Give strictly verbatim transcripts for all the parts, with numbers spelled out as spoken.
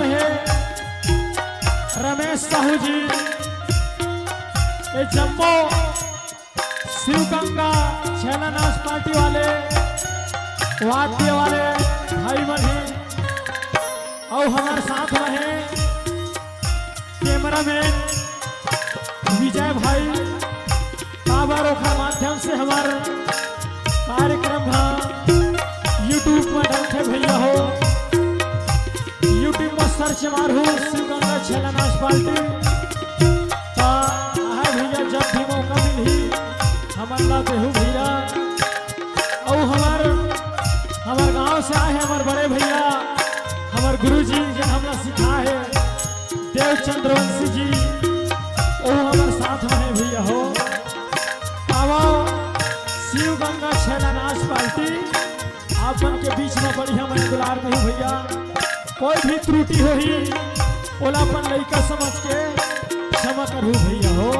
हे रमेश साहू जी, ये जम्मो शिव गंगा छैला नाच पार्टी वाले, वाद्य वाले भाई मन हे, अउ हमर साथ में हे कैमरामैन विजय भाई, काबर ओखर माध्यम से हमर कार्यक्रम ह YouTube में डलथे भैया हो। YouTube में सर्च मारहू शिव गंगा छैला नाच पार्टी। त आहे भैया, जब भी मौका मिलही हमन ला देहू भैया। अउ हमर, हमर गांव से आए हे हमर बड़े भैया, हमर गुरुजी, जे हमला सिखाए हे देव चंद्रवंशी जी, ओ हमर साथ में हे भैया हो। आवो शिव गंगा छैला नाच पार्टी आप मन के बीच में बढ़िया मया दुलार देहू भैया। कोई भी त्रुटि होही, ओला अपन लइका समझ के क्षमा करहू भैया हो।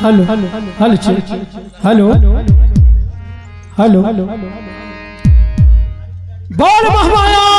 Hello, hello, check. Hello, hello. बोल महामाया